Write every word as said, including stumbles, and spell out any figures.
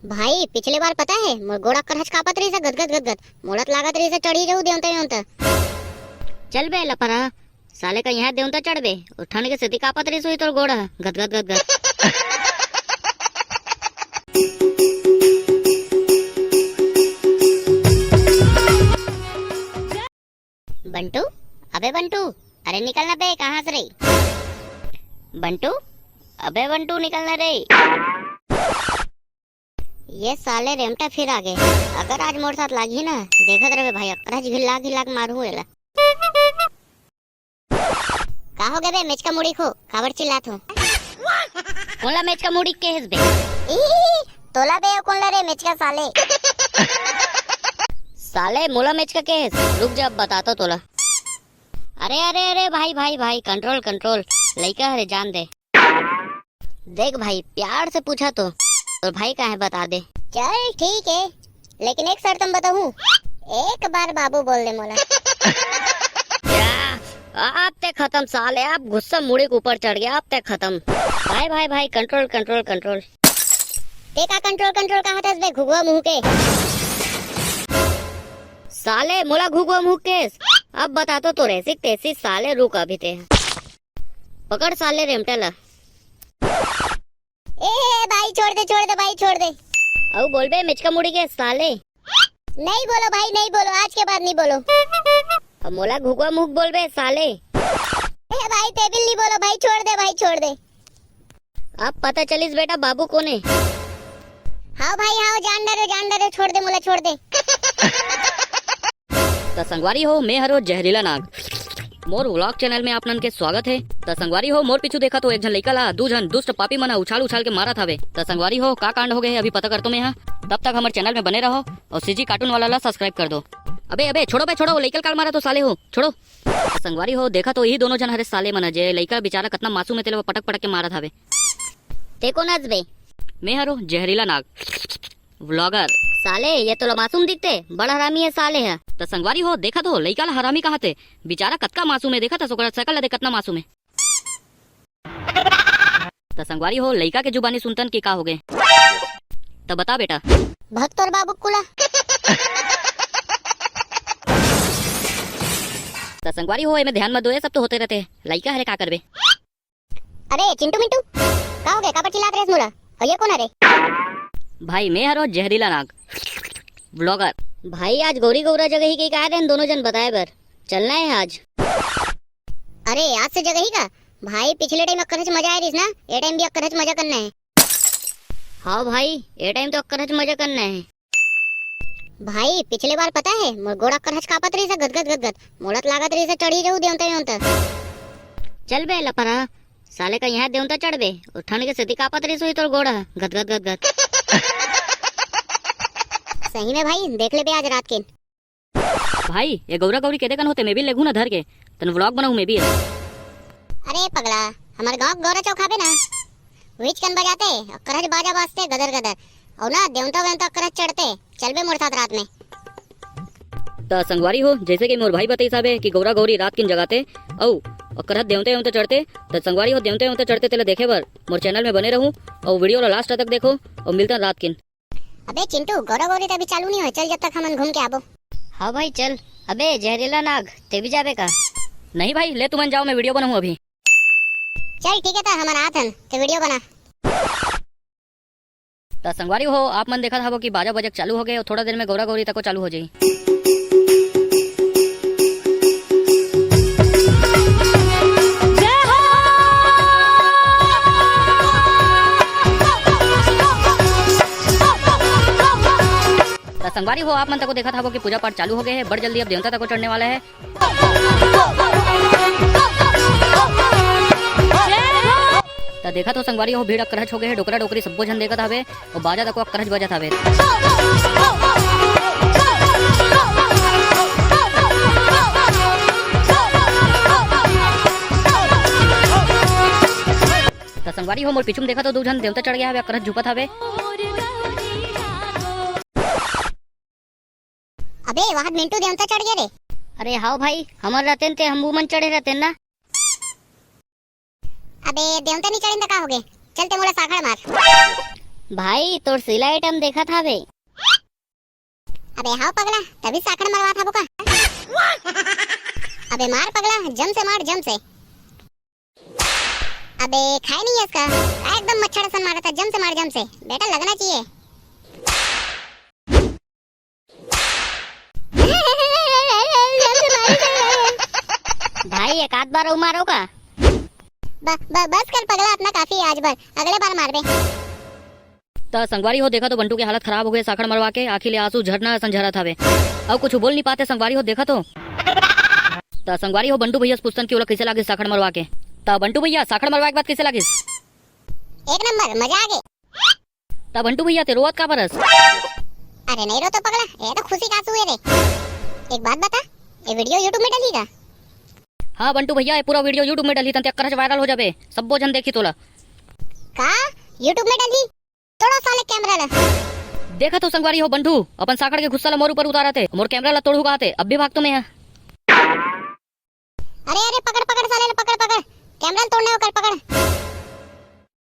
भाई, पिछले बार पता है, मोर गोड़ अक्करहच कांपत रहिस हे, गदगद गदगद। मोला त लागत रहिस हे चढ़ी जाहूं देवता वेवता। चल बे लफरा, साले का यहाँ देवता चढ़बे, अउ ठंड के सेती कांपत रहिस होही तोर गोड़ ह, गदगद गदगद। बंटू, अबे बंटू, अरे निकल ना बे, कहाँ हस रे? बंटू, अबे बंटू, निकल ना रे। ये साले रेमटा फिर आ गे। अगर आज मोर साथ लागही ना, देखत रहे भाई, अकरहच घिल्ला घिल्ला के मारहूं एला। का हो गे बे, मेचका मुड़ी खो, काबर चिल्लात हो? कोन ला मेचका मुड़ी केहेस बे? ई, तोला बे, कोन ला रे मेचका साले? साले, मोला मेचका केहेस? रुक जा, अब बतातो तोला। अरे, अरे, अरे, भाई, भाई, भाई, control, control, लइका हरे, जान दे। देख भाई, प्यार से पूछा तो, तोर भाई कहाँ हे बता दे। चल ठीक है, लेकिन एक शर्त म बताहूँ, एक बार बाबू बोल दे मोला। या, अब ते खत्म साले, अब गुस्सा मुड़ी के ऊपर चढ़ गया, अब ते खत्म। भाई, भाई, भाई, control, control, control। ते का control, control कहत हस बे घुघुआ मुंह के? साले मोला घुघुआ मुंह केहेस? अब बतातो तोर ऐसी तैसी साले, रुक अभी ते। पकड़ साले रेमटा ला। ए भाई छोड़ दे, छोड़ दे भाई, छोड़ दे। अउ बोलबे मेचका मुड़ी के साले। नहीं बोलो भाई, नहीं बोलो, आज के बाद नहीं बोलो। अब मोला घुघुआ मुंह बोलबे साले। ए भाई ते भी नहीं बोलो भाई, छोड़ दे भाई, छोड़ दे। अब पता चलिस बेटा बाबू कोन हे। हाव भाई हाव, जान डरे, जान डरे, छोड़ दे मोला, छोड़ दे। त संगवारी हो, मैं हरो जहरीला नाग। मोर vlog channel में आप मन के स्वागत है। त संगवारी हो, मोर पीछू देखा तो एक झन लइका ला दू झन दुष्ट पापी मन ह उछाल उछाल के मारत हवे। त संगवारी हो, का कांड हो गए है, अभी पता करतो मैं हा। तब तक हमर channel में बने रहो और सीजी cartoon वाला ला subscribe कर दो। अबे अबे छोड़ो बे छोड़ो, वो लइका ल काल मारा तो साले हो, छोड़ो। त संगवारी हो, देखा तो यही दोनों झन हरे साले मन ह, जे लइका बेचारा कतना मासूम है, तेला वो पटक पटक के मारत हवे। ते कोन हस बे? मैं हरो जहरीला नाग। Vlogger। साले, ये तो ला मासूम दिखते, बड़ा हरामी है साले है। त संगवारी हो, देखा तो लइका ला हरामी कहाथे, बेचारा कतका मासूम है, देखा त ओकरा शकल ला देख, कतना मासूम है। त संगवारी हो, लइका के जुबानी सुनतन के का हो गए, त बता बेटा। भग तोर बाबू कुला। त संगवारी हो, एमे ध्यान मत दो, ये सब तो होते रहते, लइका हरे का करबे। अरे चिंटू मिंटू, का हो गए? काबर चिल्लात रहेस मोला? अउ ये कोन हरे? भाई, मैं हरो जहरीला नाग, Vlogger। भाई, आज गौरी गौरा जगह ही कहीं का रहे, दोनों जन बताए बर चलना है आज। अरे, आज से जगह ही का? भाई, पिछले time अक्करहच मजा आए रहिस ना, ये time भी अक्करहच मजा करना है। हाँ भाई, ये time तो अक्करहच मजा करना है। भाई, पिछले बार पता है, मोर गोड़ अक्करहच कांपत रहिस हे, गदगद गदगद। मोला त लागत रहिस हे चढ़ी जाहूं देवता वेवता। चल बे लफरा, साले का यहाँ देवता चढ़बे, अउ ठंड के सेती कांपत रहिस होही तोर गोड़ ह, गदगद गदगद। सही में भाई, देख लेबे आज रात के। भाई, ये गौरा गौरी केदे कन होते, मैं भी लेगहूं ना धर के, तन vlog बनाहूं मैं भी। अरे पगला, हमर गांव के गौरा चौक हावे ना, उहीच कन बजाते, अक्करहच बाजा बाजते, गदर गदर। अउ ना, देवता वेवता अक्करहच चढ़ते, चलबे मोर साथ रात में। त संगवारी हो, जैसे कि मोर भाई बतइस हावे कि गौरा गौरी रात किन जगाते, अउ अक्करहच देवता वेवता चढ़ते, त संगवारी हो, देवता वेवता चढ़ते तेला देखे बर मोर channel में बने रहू, अउ video ला last तक देखो, अउ मिलतन रात किन। अबे चिंटू, गौरा गौरी तो अभी चालू नहीं होय, चल जब तक हमन घूम के आबो। हाँ भाई चल। अबे जहरीला नाग, ते भी जाबे का? नहीं भाई, ले तुमन जाओ, मैं video बनाहूँ अभी। चल ठीक है, त हमन आत हन, ते video बना। त संगवारी हो, आप मन देखत हवो कि बाजा बजक चालू हो गए, अउ थोड़ा देर में गौरा गौरी तको चालू हो जाई। त संगवारी हो, आप मन तको देखत हवो कि पूजा पाठ चालू हो गए है, बड़ जल्दी अब देवता तको चढ़ने वाला है। त देखत हो संगवारी हो, भीड़ अकरहच हो गए है, डोकरा डोकरी सब्बो झन देखत हवे, अउ बाजा तको अकरहच बजत हवे। त संगवारी हो, मोर पीछू में देखत हो, दू झन देवता चढ़ गया हवे, अकरहच झुपत हवे। अबे, वहां मिंटू देवता चढ़ गया रे। अरे हाव भाई, हमर रहतेन ते हम मन चढ़े रहतेन ना। अबे, देवता नहीं चढ़ेन त का हो गए? चल ते मोला साखड़ मार। भाई, तोर सिला आइटम देखत हावे। अबे हाव पगला, तभी साखड़ मरवात हाबो का? अबे मार पगला, जम से मार, जम से। अबे खाए नहीं है इसका, का एकदम मच्छर असन मारा था, जम से मार, जम से। बेटा लगना चाहिए। भाई, एक आध बार अउ मारो का? ब-, ब-, बस कर पगला, अतना काफी है आज बार, अगले बार मारबे। त संगवारी हो, देखा तो बंटू के हालत खराब हो गए साखड़ मरवा के, आँखी ले आंसू झरना असन झरत हवे। अउ कुछ बोल नहीं पाते संगवारी हो, देखा तो। त संगवारी हो, बंटू भैया से पूछतन कि ओला कैसे लागे साखड़ मरवा के। त बंटू भैया, साखड़ मरवा के बाद कैसे लागिस? एक नंबर, मजा आ गए। त बंटू भैया, ते रोवत काबर हस? अरे नहीं रो तो पगला, ये तो खुशी का आंसू है रे। एक बात बता, ये वीडियो YouTube में डली का? हाँ बंटू भैया, ये पूरा वीडियो YouTube में डली, तन ते अक्कर वायरल हो जाबे, सब्बो झन देखी तोला। का? YouTube में डली? तोड़ो साले कैमरा ला। देखा तो संगवारी हो बंटू, अपन साखड़ के गुस्सा ला मोर ऊपर उतारत हे, मोर कैमरा ला तोड़हू काहत हे, अब भी भाग तो मैं है। अरे, अरे, पकड़, पकड़ साले ला,